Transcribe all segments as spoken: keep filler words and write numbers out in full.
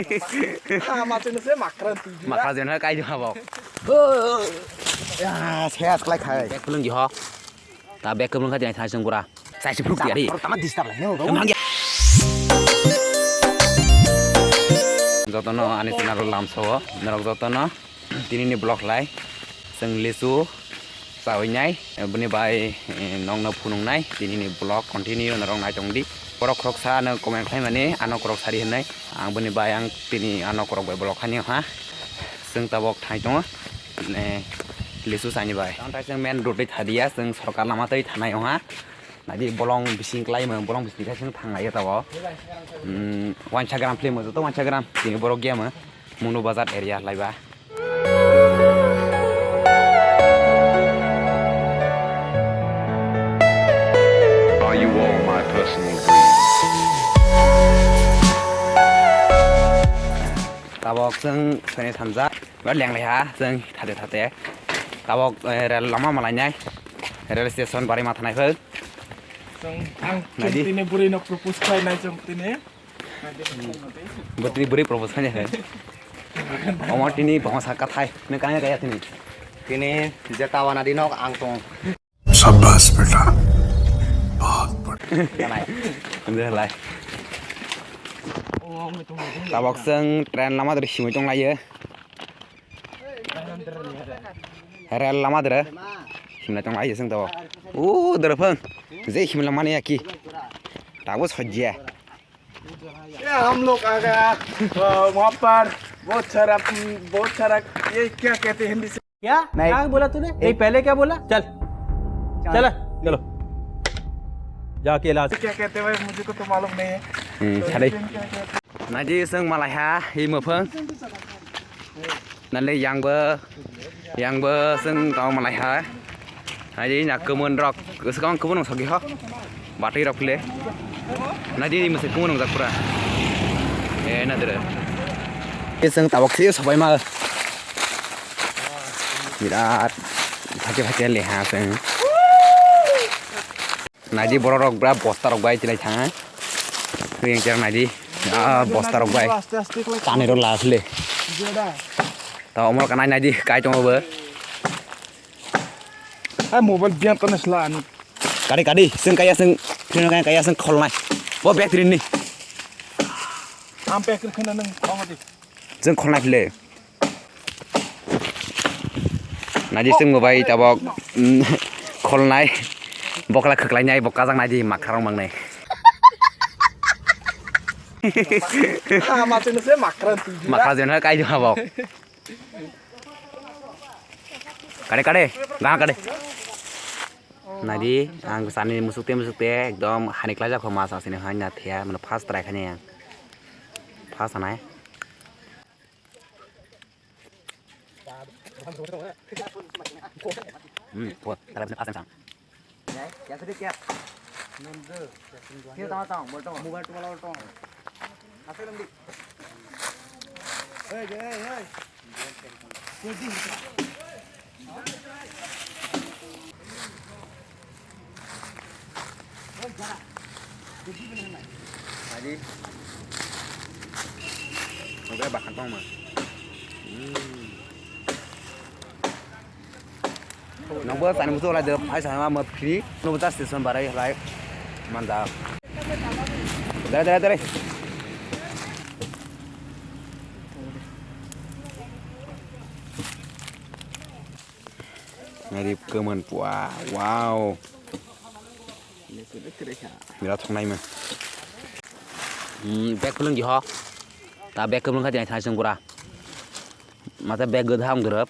Ha, ma chwngno se makra twi. Makra jena kai jabo. Ya, se as klai khai. Bek pulung di ho. Ta bek pulung khai jena thai sung pura. Sai si pulung di ari. Tama disturb lai no. Jotono ani channel lamso, norok jotono. Tini ni vlog lai chwng lisu chawi nai, bini bai, eh, nokno phunuk nai. Tini ni vlog continue norok nai tong di. Borok khoroksa ano comment khlai mani, ano khorok sari hinwi. Ang bini bai ang tini ano khorok bai vlog khaini ha. Chwng tabok thai tongo, eh, lisu chaini bai. Tang tai chwng main road bai thadiya, chwng sorkar lama twi thanai ha. Nadi bolong bising klai mo, bolong bising khai sing thang lai tabo. Hmm, wansa gram play mo, joto wansa gram. Tini borok gia mo, Munu Bazar area lai ba. Are you all my personal dreams? Tabok chwng sene thamjak. Ba lenglai ha, chwng thate thate. Tabok, eh, rel lama malainai. Rel station bari ma thanai phai. Chwng ang Naidi. Tini bwrwi no propose khlainai chwng tini. Bwtwi bwrwi propose khainai phai. Omo tini bongsa kathai. Nang kanya kaya tini. Tini jeta wana dinok ang tong. शाबाश बेटा, बहुत बढ़िया। Kanai. Amde lai. Tabok chwng train lama dwrwi simui tong laio. Rel lama dwrwi simui tong laio chwng tabok. O dwrwi phang. Je simla mani aki. Tabok sojya. ये हम लोग आ गया, अ, वहाँ पर बहुत सारा, बहुत सारा, ये क्या कहते हैं हिंदी से? क्या? नहीं। क्या बोला तूने? नहीं, पहले क्या बोला? चल। चल। चला, चलो। जाके इलाज। क्या कहते हैं भाई, मुझे को तो मालूम नहीं है। Hmm, तो sari. Indian क्या कहते हैं? Naidi chwng malai ha, hi muphang. Nale yang bo, yang bo chwng tong malai ha. Hai na kwmwn rok, swkang kwmwn rok sogwi ho. Batwi rok le. Naidi mwsai kwmwn rok jak pura. E nadre. Chwng tabok se sobai ma. Birat. Phake phake le ha chwng. Naidi borok rok bra bosta rok bai chilai thang. Ring chang naidi. Ah, bosta rok bai. Kani rok la asle. Ta omor kanai naidi kai tongo bo. Hai mobile biang kono sla ani. Kadi kadi sing kaya sing phino kaya kaya sing kholnai. Bo bag trin ni. Am bag trin khana nang tongo di. Jeng kholnai phile. Naidi chwng bo bai tabok, mm, kholnai. Bokla khwklainai bo kajak naidi makharok mangnai. Ha, ma chwngno se makra twi. Makha jena kai jabok. Kade kade, gaha kade. Naidi ang sani musuk te musuk te ekdom hani klai jak kho mas asini hai na thia mane first try khani ang. First anai. Hmm, po, tara bini asam sam. Kya sari kya? Kya tama tama, bol tama. Mobile tuma bol tama. Asal lambi. Hey, hey, hey. Tadi. Oke, bakhan tong ma. Hmm. Nokbo sani musu lai de, phai sama ma free. Nokbo ta station barai lai. Manda. Dare, dare, dare. Nari kwmwn pua, wow. Birat thoknai mwn. Hmm, bag kwlwng di ho. Ta bag kwlwng kha di thai sung pura. Mata bag gada hang durap.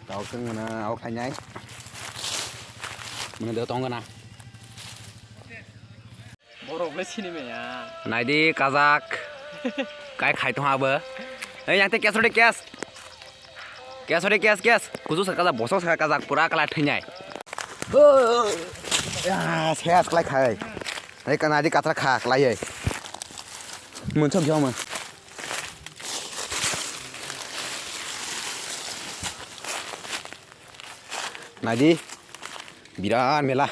Tao sung mana au khai nai. Mana do tong kana. Borok le sini me ya. Naidi kajak. Kai khai tong abo. Ei yang te kes ode kes. Kes ode kes kes. Kuju sa kajak bosok sa kajak pura kala thinai. Ya, ses klai khai. Ei kana di katra kha klai ei. Mun chok jom. Naidi. Birat mela.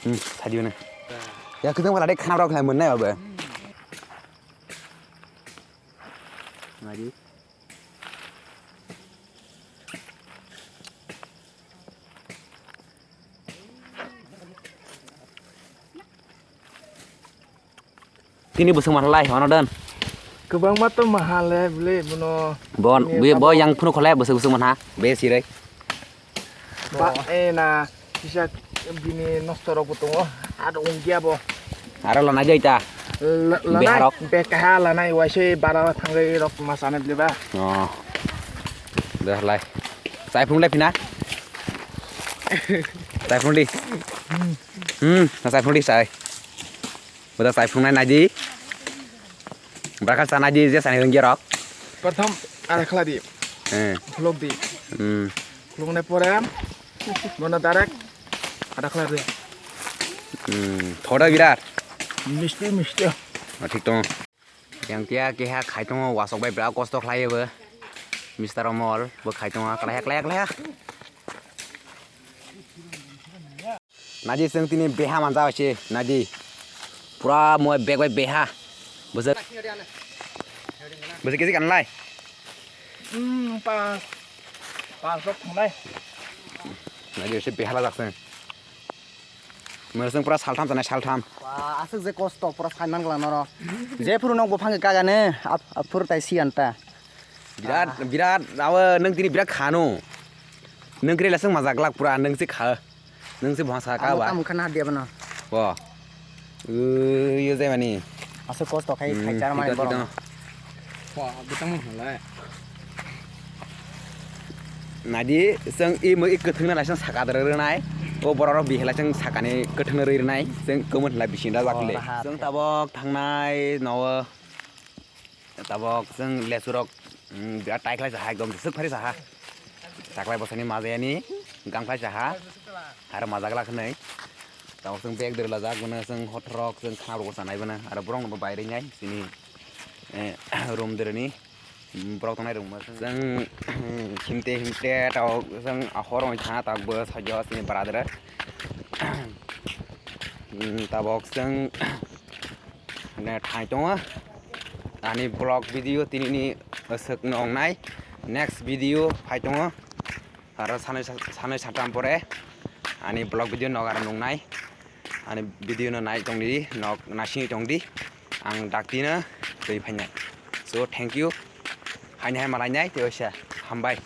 Hmm, sadi mana? Ya, kita malah dek khana rok lai mennai ba. Ngadi. Tini bwswk manlai, ono don. Kwbangma to maha le, bwle, bono. Bon, bini bo, bo abo yang phunu khole, bwswk bwswk manha, be sirai. Ba, eh, na, kisa bini nosto rok bo tongo, aro wngya bo. Aro lanai jai ta? La-, lanai, beharok. Bekaha lanai, waisai bara thangwi rok ma sanai bwle ba. Oh. Deh lai. Chai phung lai phina. Chai phung di. Hmm, chai phung di chai. Boda chai phungnai naidi. Bwraka cha naidi je chani rwngya rok. Prothom ada khlai di. Eh. Khuluk di. Hmm. Khuluknai pore bono direct ada khlai di. Hmm. Thoda birat. Misti, misti. Ah, thik tongo. Yang tia keha khai tongo wasok bai bra kosto khlai bo. Mister Omol bo khai tongo klaiha, klaiha, klaiha. Naji, chwng tini beha manja bai se, naji. Pura moi bag bai beha. Bwswk. Bwswk kesi kanlai? Hmm, pa, pa sok thanglai. Naji, se beha lajak chwng. Mwrwswng pura saltham chanai, saltham. Ba, aswk je kosto, pura saiman gwnang norok. Jephuru nok buphang kagane, ap-, aphuru tai siyan ta. Birat, birat, awa nwng tini birat khano. Nwng kre laswng majak glak pura, nwng se kha. Nwng se bwsa ka ba. Tamo khana dia bano. Bo. Ui, yo jai mani. Aswk kosto khai, hmm, khai char mani thik borok. Thik. Wah, bwtang mung halai. Nadi, chwng i mui kwthwng na laisang saka dwrwk rwnai. O borok rok bihela chwng sakani kwthwng rwi rwnai. Chwng kwmwt hwnla bising da. Oh, bakle. Rahat. Chwng tabok thangnai no. Tabok chwng lesu rok, mm, birat tai khlai saha, ekdom swk phari saha. Taklai bosani majayani, gangkhlai saha. Aro majaglak hwnwi. Tabok chwng bag dwrwlajak, bono chwng hotrok, chwng kha rwgo chanai bono. Aro borok no bo bai rwnai, chini, eh, room dwrwni, mm, borok tongnai room o. Chwng, himte himte, tabok chwng ahoroni tha, tabok bo sajio chini brother. Mm, tabok chwng, ne thai tongo. Ani vlog video tinini aswk no wngnai. Next video phai tongo. Aro sanwi sa-, sanwi satam pore ani vlog video nog aro nungnai. Ani video no nai tongdi, nog naisingwi tongdi. Ang daktino twi phainai. So, thank you. Haini hai malainai, tei oisa. Hambai.